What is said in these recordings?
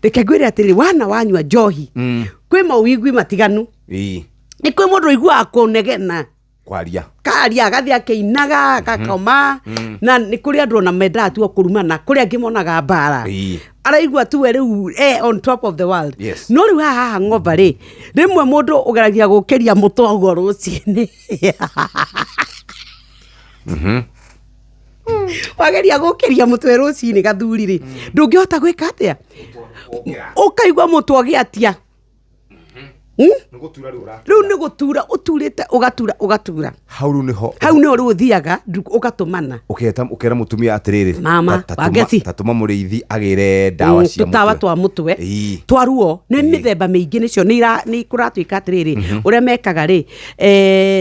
Reke ngwĩre atĩrĩrĩ, wana wanyua njohi, kwĩ mawĩigwi matiganu. Nĩ kwĩ mũndũ ũiguaga kũnegena, kwaria, karia, agathiĩ akĩinaga, agakoma. Na nĩ kũrĩ andũ ona mendaga tu o kũrumana, kũrĩ angĩ monaga mbara. Araigua tu we rĩu on top of the world. No rĩu haha hangover rĩ, rĩmwe mũndũ ũgeragia gũkĩria mũtwe ũguo rũcinĩ, wageria gũkĩria mũtwe rũcinĩ, gathuri rĩ, ndũngĩhota gwĩka atĩa, ũkaigua mũtwe ũgĩatia. Rĩu nĩ gũtura ũturĩte, ũgatura, ũgatura. Hau rĩu nĩho. Hau nĩho rĩu ũthiaga ũgatũmana. Ũketa, ũkera mũtumia atĩrĩrĩ, Mama, Wangeci. Tatũma mũrĩithi agĩre ndawa cia tũtawa mũtwe. Twa mũtwe twa ruo nĩ mĩthemba mĩingĩ, nĩcio nĩ kũratuĩka atĩrĩrĩ, ũrĩa mekaga rĩ,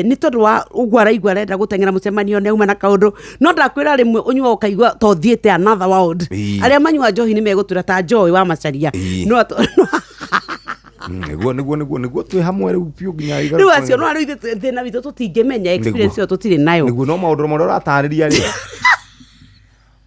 nĩ tondũ wa ũguo araigua arenda gũteng'era mũcemanio, nĩ auma na kaũndũ. No ndakwĩra, rĩmwe ũnyua ũkaigua ta ũthiĩte another world. Arĩa manyua njohi nĩ megũtwĩra ta njohi wa macaria. No Nĩguo twĩ hamwe rĩu biũ nginya Rĩu acio no rĩu ithuĩ thĩna witũ tũtingĩmenya, experience ĩyo tũtirĩ nayo. Nĩguo, no maũndũ marĩa ũratarĩria rĩ,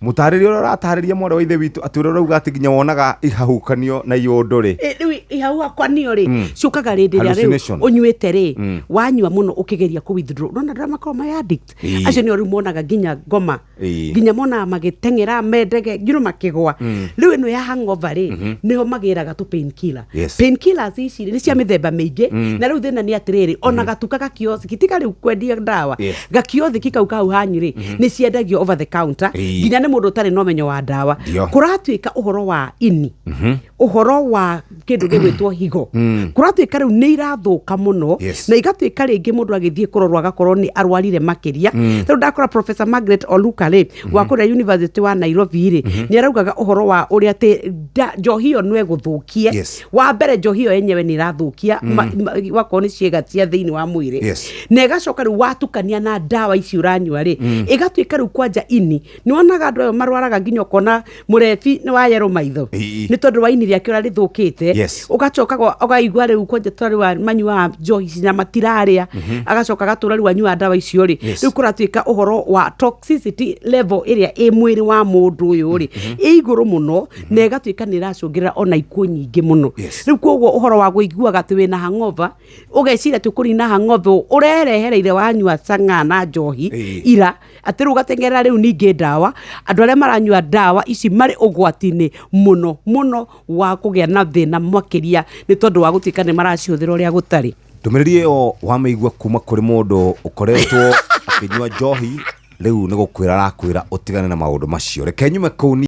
mũtarĩria ũrĩa ũratarĩria, mwarĩ wa ithe witũ, atĩ ũrĩa ũrauga atĩ nginya wonaga ihahukanio na iũndũ rĩ. Rĩu ihauhakwanio rĩ, ciũkaga rĩndĩ ĩrĩa rĩu Hallucination. ũnyuĩte rĩ, wanyua mũno ũkĩgeria kũ withdraw, nona andũ arĩa makoragwo marĩ addict, acio nĩo rĩu monaga nginya ngoma, nginya monaga magĩteng'era mendege makĩgwa. Rĩu ĩno ya hangover rĩ, nĩho magĩraga tũ painkiller. Painkillers ici rĩ, nĩ cia mĩthemba mĩingĩ. Na rĩu thĩna nĩ atĩrĩrĩ, ona gatuka gakiothiki tiga rĩu kwendia ndawa, gakiothiki kau kau hanyu rĩ, nĩ ciendagio over the counter, nginya nĩ mũndũ ũtarĩ na ũmenyo wa ndawa. Kũratuĩka ũhoro wa ini, ũhoro wa kĩndũ gĩgwĩtwo higo, kũratuĩka rĩu nĩ irathũka mũno, na igatuĩka rĩngĩ mũndũ agĩthiĩ kũrorwo agakorwo nĩ arwarire makĩria. Rĩu ndakora Professor Margaret Oluka rĩ, wa kũrĩa University wa Nairobi rĩ, nĩ araugaga ũhoro wa ũrĩa atĩ njohi ĩyo no ĩgũthũkie. Wa mbere, njohi ĩyo yenyewe nĩ ĩrathũkia wakorwo nĩ ciĩga cia thĩinĩ wa mwĩrĩ, na ĩgacoka rĩu watukania na ndawa ici ũranyua rĩ, ĩgatuĩka rĩu kwanja ini. Nĩ wonaga andũ ayo marwaraga nginya ũkona mũrebi nĩ wa yerũ maitho, nĩ tondũ wa ini rĩake ũrĩa rĩthũkĩte. Ũgacoka ũkaigua rĩu kwanja ta rĩu manyuaga njohi ici na matirarĩa, agacoka agatũra rĩu anyuaga ndawa icio rĩ. Rĩu kũratuĩka ũhoro wa toxicity level ĩrĩa ĩ mwĩrĩ wa mũndũ ũyũ rĩ, ĩ igũrũ mũno, na ĩgatuĩka nĩ ĩracũngĩrĩra ona ikuũ nyingĩ mũno. Rĩu koguo ũhoro wa kũiguaga atĩ wĩna hangover, ũgeciria atĩ ũkũnina hangover ũrerehereire wanyua cang'aa na njohi ira, atĩ rĩu ũgateng'erera rĩu ningĩ ndawa. Andũ arĩa maranyua ndawa ici marĩ ũgwati-inĩ mũno mũno wa kũgĩa na thĩna makĩria, nĩ tondũ wa gũtuĩka nĩ maracihũthĩra ũrĩa gũtarĩ. Ndũmĩrĩri ĩyo wamĩigua kuma kũrĩ mũndũ ũkoretwo akĩnyua njohi, rĩu nĩ gũkwĩra arakwĩra ũtigane na maũndũ macio. Reke nyume kũu.